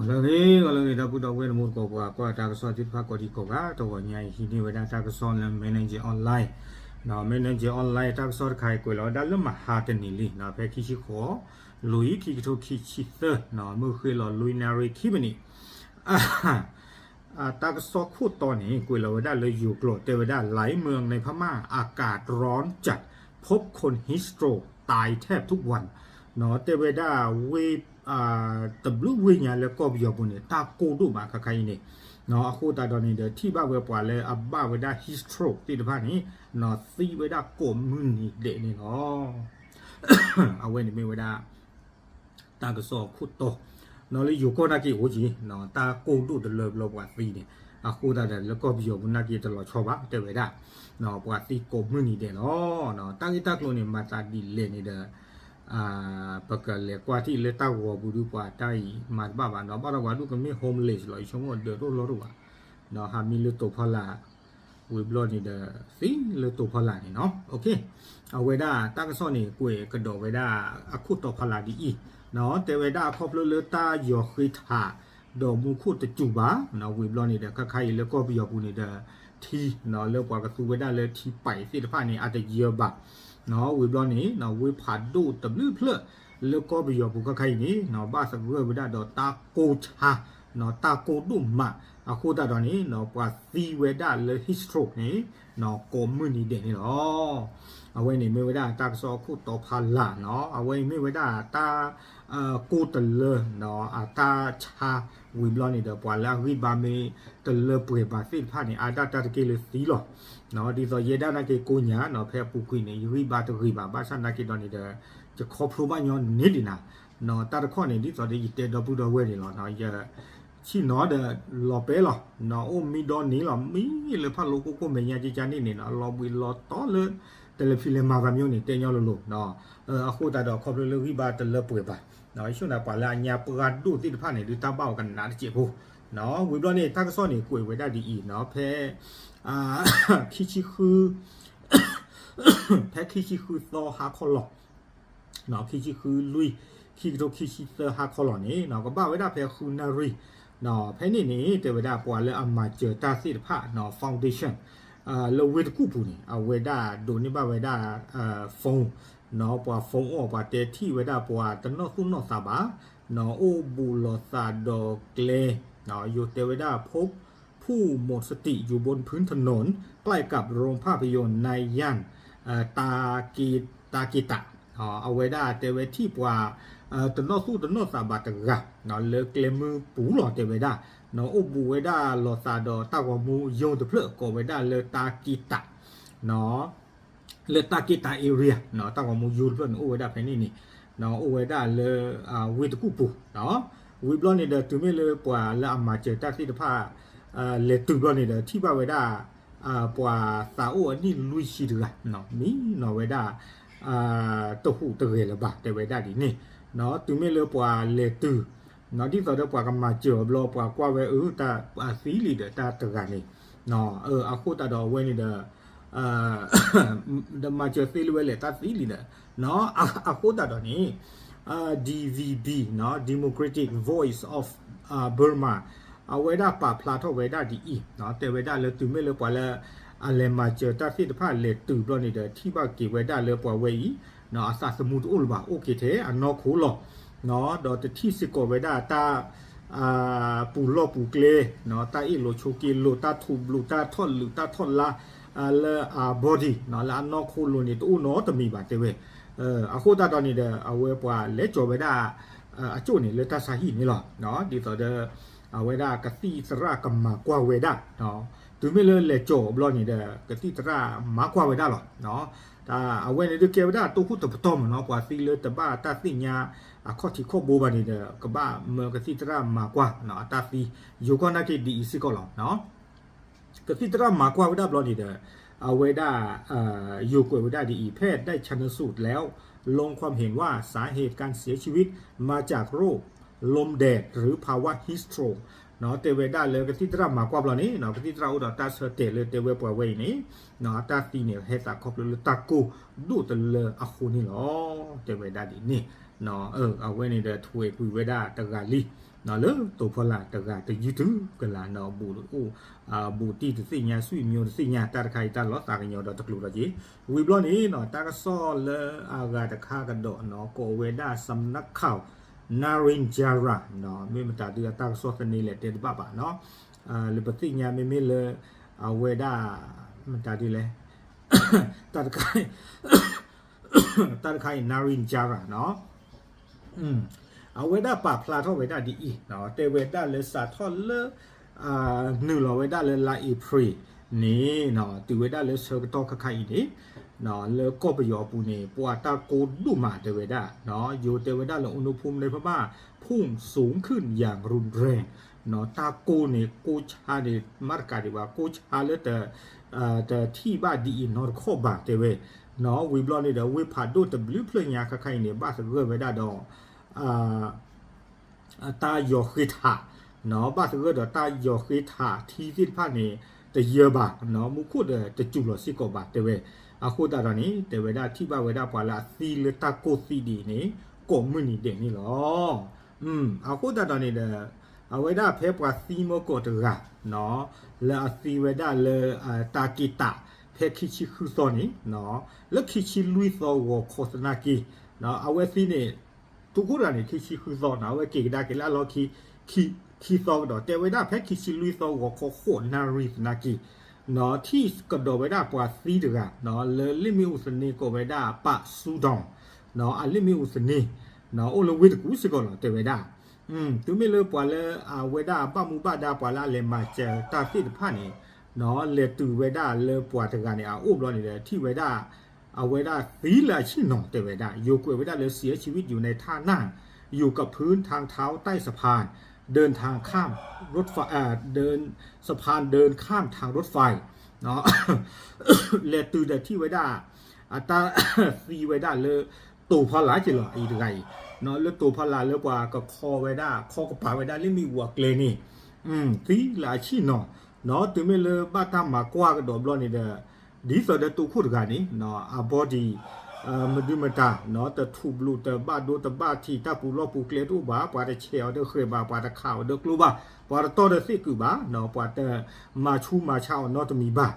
ဂီၤလၢအဂ့ၤ ဂီၤလၢအဂ့ၤ ဒီပုၢ်ဒီဝဲၢ်တံၤသကိး ပှၤကွၢ်တၢ်ကစီၣ်သ့ၣ်တဖၣ်ကိးဒံကိးဂၤ တဂီၤညါအံၤ ဟံးန့ၢ်ဝဲဒၣ်တၢ်ကစီၣ်လၢ Manager Online, Manager Online တၢ်ကစီၣ်တခါအံၤ ကွဲးလီၤဝဲဒၣ်လၢမဟါတနံၤလံ ဖဲခံဆံဃိး လွံၢ် ခံကထိခံဆံသၢ မုၢ်ဃ့ၢ်လီၤလွံၢ်နၣ်ရံၣ်ခံမံးနံး တၢ်ကစီၣ်ခိၣ်တီန့ၣ် ကွဲးလီၤဝဲဒၣ်လၢယိၤကျိာ် တဲဝဲဒၣ် หลายเมืองในพม่า อากาศร้อนจัด พบคน heat stroke ตายแทบทุกวัน တဲဝဲဒၣ်ဝ့ၢ် တဘျုးဝ့ၢ်ညါလၢကီၢ်ပယီၤပူၤန့ၣ် တၢ်ကိၢ်ဒိၣ်မးခါခါအံၤန့ၣ် အဃိသတးဒီးန့ၣ်ဒီး ထံၣ်ဘၣ်ဝဲပှၤလၢအဘၣ်ဝဲဒၣ် heat stroke သ့ၣ်တဖၣ်န့ၣ် သံဝဲဒၣ်ကိးမုၢ်နံၤဒဲးန့ၣ်လီၤ. အဝဲန့ၣ်မ့ၢ်ဝဲဒၣ် တၢ်ကစီၣ်အခိၣ်တီ လၢယိၤကီၢ်နာ်က့အိၣ်က့ၤ တၢ်ကိၢ်ဒိၣ်တလၢဘျီပှၤသံန့ၣ် အဃိသတးဒီးလၢကီၢ်ပယီၤပူၤနာ်က့တလီၤဆီဘၣ် တဲဝဲဒၣ် ပှၤသံကိးမုၢ်နံၤဒဲးလီၤ. တၢ်ဂ့ၢ်တၢ်ကျိၤန့ၣ် မၤသးဒ်လဲၣ်န့ၣ်ဒီး ပကလဲၤကွၢ်ထံၣ်လၢတၢ်ဂီၤပူၤဒုးပှၤတၢ်အံၤမၤတဘၣ်ဘၣ်နီၤ ဘၣ်ဒီးပှၤဒုးကမ့ၢ် homeless လီၤ ယဆိကမိၣ်ဒၢးတအိၣ်လီၢ်တအိၣ်ဘၣ် ဟးမံလၢတိၤဖီလာ် ဝံၤဘျီန့ၣ်ဒီး သံလၢတိၤဖီလာ်န့ၣ်နီၤ အဝဲဒၣ်တၢ်ကစီၣ်န့ၣ် ကွဲးကဒီးဝဲဒၣ်အခိၣ်တီဖီလာ်ဒ်အံၤ တဲဝဲဒၣ်အခီဖျိလၢတၢ်ယီၤဃ့ထး ဒီးမူခိၣ်တစူၤဘၣ် ဝံၤဘျီန့ၣ်ဒီး ခါခါအံၤလၢကီၢ်ပယီၤပူၤန့ၣ်ဒီး ထံလၢပှၤကသူဝဲဒၣ်လၢထံပံးသ့ၣ်တဖၣ်န့ၣ် အတယၢဘၣ် ဝံၤဘျီန့ၣ် ဝ့ၢ်ဖးဒိၣ်တဘျုးဖျၢၣ် လၢကီၢ်ပယီၤပူၤခါခါအံၤန့ၣ် ဘၣ်သဂၢၢ်ဝဲဒၣ်ဒီးတၢ်ကိၢ်ဆါ တၢ်ကိၢ်ဒိၣ်မး အဃိသတးဒီးန့ၣ် ပှၤသံဝဲဒၣ်လၢ heat stroke န့ၣ် ကိးမုၢ်နံၤဒဲးန့ၣ်လီၤ. အဝဲန့ၣ်မ့ၢ်ဝဲဒၣ်တၢ်ကစီၣ်အခိၣ်တီဖီလာ်နီၤ အဝဲအံၤမ့ၢ်ဝဲဒၣ်တၢ် ကိၢ်တလၢ အတၢ်ဆါ ဝံၤဘျီန့ၣ်ဒီး ပှၤလၢအဂံၢ်ဘါမ့ၢ်တလၢပှဲၤဘၣ်သ့ၣ်တဖၣ်န့ၣ် အါဒၣ်တၢ်တက့ၢ်လၢသံလီၤ. ဒ်သိးယဲဒၣ်နာ်က့ကိးညါနီၤ ဖဲအပူၤကွံာ်န့ၣ် ယဂံၢ်ဘါတဂ့ၤဘၣ် ဘၣ်ဆၣ်နာ်က့ဒီးန့ၣ်ဒီး ယခီဖျိဘၣ်ညီန့ၢ်ဒံးနၤ တၢ်တခီန့ၣ် ဒ်သိးဒီးယတဲဒီပုၢ်ဒီဝဲၢ်န့ၣ်လီၤ ယဆ့ၣ်နီၤဒီးလီၤပဲလီၤ အိၣ်မံဒီနံၤလီၤ မံလၢဖးလိကိၣ်ကိၣ်မဲာ်ညါကကန့ၣ်န့ၣ်နီၤ လီၤဘှံးလီၤတီၤလၢ တလဲၤဖံးလဲၤမၤဘၣ်မ့ၢ်န့ၣ် တဲညီလိၤလိၤ အဃိသတးဒီးခီဖျိလၢဂံၢ်ဘါတလၢပှဲၤဘၣ် ယဆိကမိၣ်ပှၤလၢအညါပှၢ်ဒိၣ်သ့ၣ်တဖၣ်န့ၣ် ဒုးတၢ်ဘၣ်အီၤကနးတစဲးဖိ ဝံၤဘျီန့ၣ် တၢ်ကစီၣ်န့ၣ် ကွဲးဝဲဒၣ်ဒ်အံၤနီၤ ဖဲ ခံဆံဃု ဖဲခံဆံဃုသီဟါခီလီၤ ခံဆံဃုလွံၢ် ခံကထိခံဆံသၢဟါခီလီၤန့ၣ် ကဘၣ်ဝဲဒၣ်ဖဲဃုနၣ်ရံၣ် ဖဲန့ၣ်န့ၣ် တဲဝဲဒၣ်ပှၤလၢအမၤစၢၤတၢ်သ့ၣ်တဖၣ် foundation လၢဝ့ၢ်တကူၣ်ပူၤန့ၣ် အဝဲဒၣ်ဒိးန့ၢ်ဘၣ်ဝဲဒၣ် phone ပှၤ phone အိၣ် ပှၤတဲထံၣ်ဝဲဒၣ်ပှၤတနီၣ်သူၣ်နီၣ်သးဘၣ် အိၣ်ဘူးလိာ်သးဒီးကျဲ ယိၤတဲဝဲဒၣ် ผู้หมดสติอยู่บนพื้นถนน ใกล้กับโรงภาพยนตร์ในย่าน ตาเกตะ အဝဲဒၣ်တဲဝဲထံၣ်ပှၤ တနီၣ်သူၣ်တနီၣ်သးဘၣ်တဂၤ လၢကျဲမုၢ်ပူၤလီၤ တဲဝဲဒၣ် အိၣ်ဘူးဝဲဒၣ်လိာ်သးဒီးတၢ်ဂီၤမူယိၤတဖျၢၣ် ကိးဝဲဒၣ်လၢတၢ်က့တး လၢတၢ်က့တး area တၢ်ဂီၤမူယိၤတဖျၢၣ်န့ၣ် အိၣ်ဝဲဒၣ်ဖဲန့ၣ်န့ၣ် အိၣ်ဝဲဒၣ်လၢ ဝ့ၢ်တကူၣ်ပူၤ ဝံၤဘျီန့ၣ်ဒီး တုၤမ့ၢ်လၢပှၤလၢအမၤစၢၤတၢ်သ့ၣ်တဖၣ် လဲၤတုၤဘျီန့ၣ်ဒီး ထံၣ်ဘၣ်ဝဲဒၣ် ပှၤသးအိၣ်အနံၣ်လွံၢ်ဆံတဂၤ မံနီၤဝဲဒၣ် တဟူးတဂဲၤလၢၤဘၣ် တဲဝဲဒၣ်ဒ်န့ၣ် တုၤမ့ၢ်လၢပှၤလဲၤတုၤ ဒ်သိးဒီးပှၤကမၤစၢၤအီၤဘျီ ပှၤကွၢ်ဝဲအၢ တၢ်သံလံဒီးတၢ်တဂၤန့ၣ် အဃိသတးဒီးအဝဲန့ၣ်ဒီး ဒီးမၤစၢၤသ့လၢၤဝဲလဲၣ် တၢ်သံလံဒီး အဃိသတးဒီးန့ၣ် DVB Democratic Voice of Burma အဝဲဒၣ်ပာ်ဖျါထီၣ်ဝဲဒၣ်ဒ်အံၤ တဲဝဲဒၣ်လၢတုၤမ့ၢ်လၢပှၤလၢ အလဲၤမၤစၢၤတၢ်သ့ၣ်တဖၣ်လဲၤတုၤဘျီန့ၣ်ဒီး ထံၣ်ဘၣ်က့ၤဝဲဒၣ်လၢပှၤဝဲအံၤ အသးသမူတအိၣ်လၢၤဘၣ် အိၣ်က့ၤထဲအနီၢ်ခိလီၤ ဒီးတထံၣ်စ့ၢ်ကီးဝဲဒၣ်တၢ် ပူၤလီၢ်ပူၤကျဲ တၢ်အ့ၣ်လိာ်ဆိးက့လိာ် တၢ်ထူးဘျုး တၢ်ထီၣ်လုး တၢ်ထီၣ်လါ လၢအ body လၢအနီၢ်ခိလိၤန့ၣ် တအိၣ်နီတမံၤဘၣ်တဲဝဲ အဃိသတးဒီးန့ၣ်ဒီး အဝဲပှၤလဲၤကၠီၤဝဲဒၣ် အကၠိၣ်န့ၣ်လၢတၢ်ဆါဟံၣ်န့ၣ်လီၤ. ဒ်သိးဒီး အဝဲဒၣ်ကသံၣ်သရၣ်ကမၤကွၢ်ဝဲဒၣ် တုၤမ့ၢ်လၢလဲၤကၠီၤအဘျီန့ၣ်ဒီး ကသံၣ်သရၣ်မၤကွၢ်ဝဲဒၣ်လီၤ. အဝဲန့ၣ်ဒုးကဲဝဲဒၣ်တိခိၣ်တပတီၢ်မ့ၢ်နီၤ ပှၤသံလၢတဘၣ်တၢ်သ့ၣ်ညါအခီၣ်ထံးခီၣ်ဘိဘၣ်န့ၣ်ဒီး ကဘၣ်မၢကသံၣ်သရၣ်မၤကွၢ်အတၢ်သံ ယိၤကီၢ်နာ်က့ဒ်အံၤစ့ၢ်ကီးလီၤ. ကသံၣ်သရၣ်မၤကွၢ်ဝဲဒၣ်ဘျီန့ၣ်ဒီး အဝဲဒၣ် ယိၤကွဲးဝဲဒၣ်ဒ်အံၤ แพทย์ได้ชันสูตรแล้ว ลงความเห็นว่าสาเหตุการเสียชีวิตมาจากโรคลมแดดหรือภาวะ heat stroke တဲဝဲဒၣ်လၢကသံၣ်သရၣ်မၤကွၢ်ဘျီန့ၣ် ကသံၣ်သရၣ်အိၣ်ဒီးတၢ်ဆၢတဲာ်လၢတဲဝဲပှၤဝဲအံၤန့ၣ် အတၢ်သံန့ၣ် ဟဲသးခီဖျိလၢတၢ်ကိၢ်ဒိၣ်တလၢအဃိန့ၣ်လီၤ. တဲဝဲဒၣ်ဒ်န့ၣ် အဝဲန့ၣ်ဒီးထွဲကွံာ်ဝဲဒၣ်တဂၤလံ လၢတိာ်ဖီလာ်တဂၤတယုၢ်တုၤကလာ်ဒီး ဘူးအိၣ် ဘူးတံၢ်တသ့ၣ်ညါ ဆွံမၠိတသ့ၣ်ညါ တၢ်တခါအံၤ တၢ်လီၤသးကညီၤဒီးတကျိၤဒီးက့ၤ ဝံၤဘျီန့ၣ် တၢ်ကစီၣ်လၢအဂၤတခါကဒီးနီၤ ကိးဝဲဒၣ် စနၢခၢၣ် နရ့ၣ်ကၠရၣ် မ့ၢ်မတၤဒုးအတၢ်ကစီၣ်သန့လဲၣ် တဲတဘၣ်ဘၣ်နီၤ လၢပသ့ၣ်ညါမ့မ့ၢ်လၢ အဝဲဒၣ် မတၤဒုးလဲၣ် တၢ်တခါ တၢ်တခါအံၤ နရ့ၣ်ကၠရၣ်နီၤ အဝဲဒၣ်ပာ်ဖျါထီၣ်ဝဲဒၣ်ဒ်အံၤ တဲဝဲဒၣ်လၢစးထီၣ်လၢ နုာ်လီၤဝဲဒၣ်လၢလါအ့ဖြ့ၣ်န့ၣ် တုၤဝဲဒၣ်လၢဆၢကတီၢ်ခဲခါအံၤန့ၣ် လၢကီၢ်ပယီၤအပူၤန့ၣ် ပှၤတၢ်ကိၢ်ဒိၣ်မးတဲဝဲဒၣ် ယိၤတဲဝဲဒၣ်လၢ อุณหภูมิในพม่าพุ่งสูงขึ้นอย่างรุนแรง တၢ်ကိၢ်န့ၣ် ကိၢ်ဆါန့ၣ် မၤတကးဒံးဘၣ် ကိၢ်ဆါလၢ တထံၣ်ဘၣ်ဒ်အံၤနီတခီၣ်ဘၣ်တဲဝဲ ဝံၤဘျီန့ၣ်ဒီး ဝ့ၢ်ဖးဒိၣ်တဘျုးဖျၢၣ်ညါခဲခါအံၤန့ၣ် ဘၣ်သဂၢၢ်ဝဲဒၣ်ဒီး တၢ်ယီၤဃ့ထး ဘၣ်သဂၢၢ်ဒီးတၢ်ယီၤဃ့ထးထံသ့ၣ်တဖၣ်န့ၣ် တယၢဘၣ် မူခိၣ်ဒီးတစူၤလီၤစ့ၢ်ကီးဘၣ်တဲဝဲ အဃိသတးဒီးန့ၣ် တဲဝဲဒၣ်ထံၣ်ဘၣ်ဝဲဒၣ်ပှၤလၢအသံလၢတၢ်ကိၢ်သံဒ်အံၤန့ၣ် ကိးမုၢ်နံၤဒဲးန့ၣ်လီၤ. အဃိသတးဒီးန့ၣ်ဒီး အဝဲဒၣ်ဖဲပှၤသံမၢကီးတဂၤ လၢအသံဝဲဒၣ်လၢ တၢ်က့ၤတး ဖဲခံဆံဃုသီန့ၣ် လၢခံဆံလွံၢ်သီဂီၤခီသနာ်က့ အဝဲသံန့ၣ် တိခိၣ်တဂၤန့ၣ် ခံဆံဃုသီနီၤ အဝဲက့ၤကဒါက့ၤလၢအလီၢ်ခံ ခံသီကဒီး တဲဝဲဒၣ်ဖဲခံဆံလွံၢ်သီဂီၤခီဃိးနၣ်ရံၣ်သနာ်က့ ထံၣ်ကဒီးဝဲဒၣ်ပှၤသံတဂၤ လၢလ့ၣ်မ့ၣ်အူသန့ကိးဝဲဒၣ် ပၣ်စူဒိၣ် အလ့ၣ်မ့ၣ်အူသန့ အိၣ်လၢဝ့ၢ်တကူၣ်စ့ၢ်ကီးလီၤ တဲဝဲဒၣ် တုၤမ့ၢ်လၢပှၤလၢအဝဲဒၣ်ဘၣ်မူဘၣ်ဒါ ပှၤလၢအလဲၤမၤစၢၤတၢ်သ့ၣ်တဖၣ်န့ၣ် လဲၤတုၤဝဲဒၣ်လၢပှၤတဂၤန့ၣ် အအိၣ်ဘျီန့ၣ်ဒီး ထံၣ်ဝဲဒၣ် အဝဲဒၣ်သံလၢအဆ့ၣ်နီၤတဲဝဲဒၣ် ယိၤကွဲးဝဲဒၣ်လၢ เสียชีวิตอยู่ในท่านั่ง อยู่กับพื้นทางเท้าใต้สะพาน เดินทางข้ามรถไฟ เอ่อ เดิน สะพานเดินข้ามทางรถไฟ လဲၤတုၤဒီးထံၣ်ဝဲဒၣ် အတၢ်သံဝဲဒၣ်လၢ တိာ်ဖီလာ်က့ၤလီၤ အအံၤတဂၤအံၤ လၢတိာ်ဖီလာ်လၢပှၤကခီဝဲဒၣ် ခီကပၤဝဲဒၣ်လၢမ့ၣ်အူအကျဲန့ၣ် သံလၢအဆ့ၣ်နီၤ တုၤမ့ၢ်လၢဘၣ်တၢ်မၤကွၢ်ကဒီးဘျီန့ၣ်ဒီး ဒ်သိးဒီးတိခိၣ်တဂၤန့ၣ် အဘီဒံး မဒုမတၤ တထူးဘျုး တဘၣ်ဒိတဘၣ်ထံး တၢ်ပူၤလီၢ်ပူၤကျဲတအိၣ်ဘၣ် ပှၤတဆဲးအီၤဒီးဃဲၤဘၣ် ပှၤတခးအီၤဒီးကျိဘၣ် ပှၤတတီၢ်ဒီးသ့ၣ်ကုာ်ဘၣ် ပှၤတမၤဆူးမၤဆါအီၤနီတမံၤဘၣ်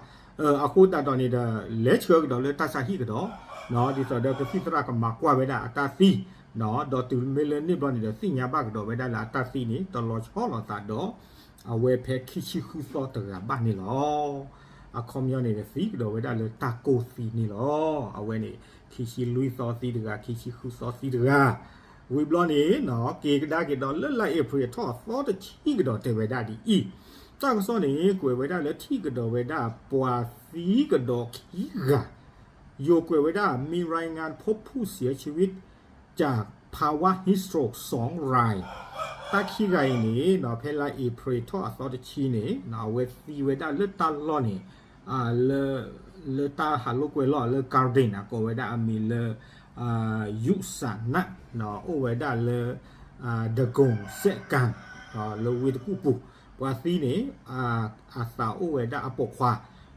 အဃိသတးဒီးန့ၣ်ဒီး လဲၤဆှၢကဒီးလၢတၢ်ဆါဟံၣ်ကဒီး ဒ်သိးဒီးကသံၣ်သရၣ်ကမၤကွၢ်ဝဲဒၣ်အတၢ်သံ ဒီးတုၤမ့ၢ်လၢန့ၣ်ဘျီန့ၣ်ဒီး သ့ၣ်ညါဘၣ်ကဒီးဝဲဒၣ်လၢအတၢ်သံန့ၣ် တလီၤဆီလိာ်သးဒီး အဝဲဖဲခံဆံဃုသီတဂၤဘၣ်န့ၣ်လီၤ. အခီပညီန့ၣ်ဒီး သံကဒီးဝဲဒၣ်လၢတၢ်ကိၢ်သံန့ၣ်လီၤ. အဝဲန့ၣ် ခံဆံလွံၢ်သီသံတဂၤ ခံဆံဃုသီသံတဂၤ ဝံၤဘျီန့ၣ် က့ၤကဒါက့ၤဒီးလၢလါအ့ဖြ့ၣ်အထီၣ်အသီတဆံကဒီးတဲဝဲဒၣ်ဒ်အံၤ, တၢ်ကစီၣ်န့ၣ် ကွဲးဝဲဒၣ်လၢထံၣ်ကဒီးဝဲဒၣ်ပှၤသံကဒီးခံဂၤ, ယိၤကွဲးဝဲဒၣ် มีรายงานพบผู้เสียชีวิตจากภาวะ heat stroke สองราย တၢ်ခံဂၤအံၤန့ၣ် ဖဲလါအ့ဖြ့ၣ်ထီၣ်အသီတဆံန့ၣ် အဝဲသံဝဲဒၣ်လၢတၢ်လီၢ်န့ၣ် လၢတၢ်ဟးလိာ်ကွဲလီၢ်လၢ garden ကိးဝဲဒၣ်အမံၤလၢ ယူၣ်စးနး အိၣ်ဝဲဒၣ်လၢ ဒကိၣ်စဲးကၣ် လၢဝ့ၢ်တကူၣ်ပူၤ, ပှၤသံန့ၣ် အသးအိၣ်ဝဲဒၣ်အပိာ်ခွါ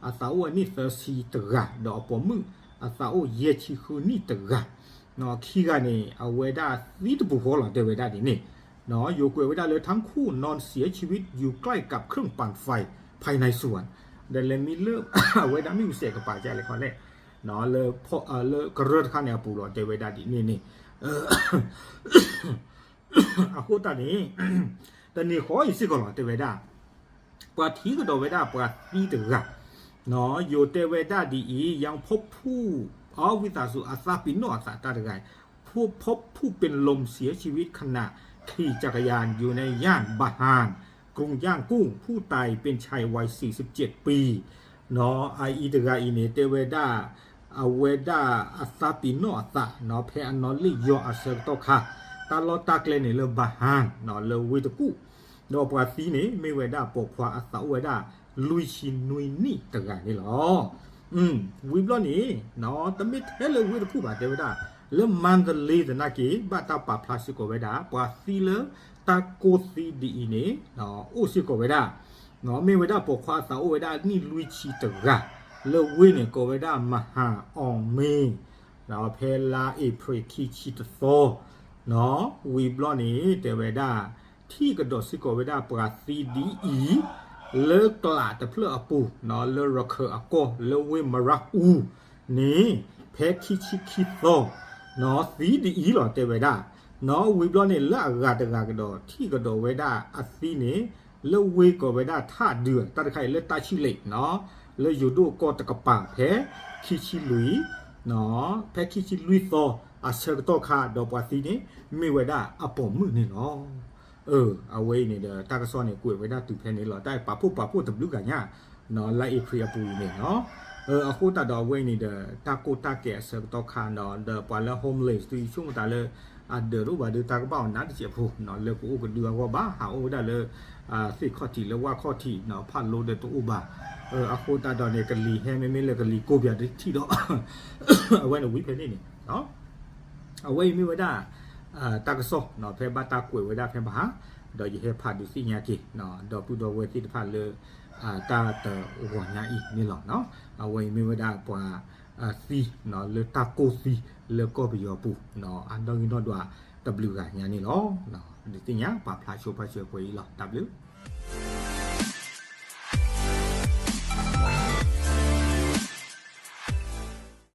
အသးအိၣ်အနံၣ်သၢဆံတဂၤ ဒီးအပိာ်မုၣ် အသးအိၣ်ယဲၢ်ဆံဃုနံၣ်တဂၤ, ခံဂၤန့ၣ် အဝဲဒၣ်သံတပူၤဃီလီၤ တဲဝဲဒၣ်ဒ်န့ၣ်, ယိၤကွဲးဝဲဒၣ်လၢ ทั้งคู่นอนเสียชีวิตอยู่ใกล้กับเครื่องปั่นไฟภายในสวน ဒီးလဲၤမံလၢ အဝဲဒၣ်မ့ၣ်အူစဲးကပၤကလဲၣ်ခီလဲၣ် လၢကရၢတခါန့ၣ်အပူၤလီၤ တဲဝဲဒၣ်ဒ်န့ၣ်န့ၣ် အဃိသတးန့ၣ် တနံၤဃီအံၤစ့ၢ်ကီးလီၤ တဲဝဲဒၣ် ပှၤထံၣ်ကဒီးဝဲဒၣ်ပှၤသံတဂၤ, ယိၤတဲဝဲဒၣ်ဒ်အံၤ ยังพบผู้ အဝံသးစူၤ အသးပ့ၤနီၣ်အသးတၢ်တဂၤ, พบผู้เป็นลมเสียชีวิตขณะขี่จักรยานอยู่ในย่านบาฮาน กรุงย่างกุ้ง ผู้ตายเป็นชายวัยสี่สิบเจ็ดปี အအံၤတဂၤအံၤန့ၣ် တဲဝဲဒၣ် အဝဲဒၣ်အသးပ့ၤနီၣ်အသး ဖဲအနီၣ်လ့ၣ်ယီၤအဆၢကတီၢ်ခါ, တၢ်လီၢ်တၢ်ကျဲန့ၣ်လၢ ဘၣ်ဟၣ် လၢဝ့ၢ်တကူၣ်, ဒီးပှၤသံန့ၣ် မ့ၢ်ဝဲဒၣ်ပိာ်ခွါအသးအိၣ်ဝဲဒၣ် လွံၢ်ဆံနွံနံၣ်တဂၤန့ၣ်လီၤ. ဝံၤဘျီန့ၣ် တမ့ၢ်ထဲလၢဝ့ၢ်တကူၣ်ဘၣ် တဲဝဲဒၣ် လၢမၣ်တလ့သနာ်က့ ဘၣ်တၢ်ပာ်ဖျါစ့ၢ်ကီးဝဲဒၣ် ပှၤသံလၢတၢ်ကိၢ်သံဒ်အံၤန့ၣ် အိၣ်စ့ၢ်ကီးဝဲဒၣ် မ့ၢ်ဝဲဒၣ်ပိာ်ခွါအသးအိၣ်ဝဲဒၣ်နံၣ်လွံၢ်ဆံတဂၤ လၢဝ့ၢ်န့ၣ် ကိးဝဲဒၣ် မဟၣ်အီၣ်မ့ၢ် ဖဲလါအ့ဖြ့ၣ်ခံဆံတသီ ဝံၤဘျီန့ၣ် တဲဝဲဒၣ် ထံၣ်ကဒီးစ့ၢ်ကီးဝဲဒၣ်ပှၤသံဒ်အံၤ လၢကျးတဖျၢၣ်အပူၤ လၢရခၢၣ်အကီၢ် လၢဝ့ၢ်မရၣ်အူန့ၣ် ဖဲခံဆံခံသီ သံဒ်အံၤလီၤ တဲဝဲဒၣ်. ဝံၤဘျီန့ၣ် လၢအဂၤတဂၤကဒီး ထံၣ်ကဒီးဝဲဒၣ်အသံန့ၣ် လၢဝ့ၢ်ကိးဝဲဒၣ်ထၣ်ဒုး တၢ်တခါအံၤလၢတၢ်ဆံၣ်လ့း လၢယိၤဒိၣ်ကီၢ်တကပၤ ဖဲခံဆံလွံၢ် ဖဲခံဆံလွံၢ်သီအဆၢကတီၢ်ခါ ဒီးပှၤသံန့ၣ် မ့ၢ်ဝဲဒၣ်အပိာ်မုၣ်န့ၣ်လီၤ. အဝဲအံၤန့ၣ်ဒီး တၢ်ကစီၣ်န့ၣ် ကွဲးဝဲဒၣ်တုၤဖဲန့ၣ်လီၤ. တၢ်ပာ်ဖှိၣ်ပာ်ဖှိၣ်တဘျုးဂၤညါ လါအ့ဖြ့အပူၤအံၤန့ၣ်လီၤ. အဃိသတးဒီးအဝဲအံၤန့ၣ်ဒီး တၢ်ကိၢ်တၢ်ကဲအဆၢကတီၢ်ခါဒီး ဒီးပှၤလၢ homeless သုဆိကမိၣ်သးလၢ အဒၢးတအိၣ်ဘၣ်ဒီး တၢ်ကဘၣ်အီၤနးတစဲးဖိ လၢကအိၣ်ကဒုအဂီၢ်ဘၣ် ဟးအိၣ်ဝဲဒၣ်လၢ သ့ၣ်ခီၣ်ထံးလၢဝၣ်ခီၣ်ထံး ဖးလိဒီးတအိၣ်ဘၣ်. အဃိသတးဒီးန့ၣ် ကလံၤဟဲမ့မ့ၢ်လၢကလံၤကိၢ်ပၠးတထံၣ်ဒီး အဝဲန့ၣ်ဝံၤဖဲန့ၣ်န့ၣ် အဝဲအံၤမ့ၢ်ဝဲဒၣ် တၢ်ကစီၣ် ဖဲဘၣ်တၢ်ကွဲးဝဲဒၣ်ဖဲဘၣ်ဟး ဒီးယဟဲဖးဒုးသ့ၣ်ညါက့ၤ ဒီပုၢ်ဒီဝဲၢ်သ့ၣ်တဖၣ်လၢ တၢ်တဂီၤညါအံၤန့ၣ်လီၤ. အဝဲအံၤမ့ၢ်ဝဲဒၣ်ပှၤသံ လၢတၢ်ကိၢ်သံ လၢကီၢ်ပယီၤပူၤ အနီၣ်ဂံၢ်နီၣ်ဒွးတဘျုးဂၤညါန့ၣ်လီၤ. ဒုးသ့ၣ်ညါပာ်ဖျါဆိပာ်စၢၤပှဲၤအံၤလီၤ. တၢ်ဘျုး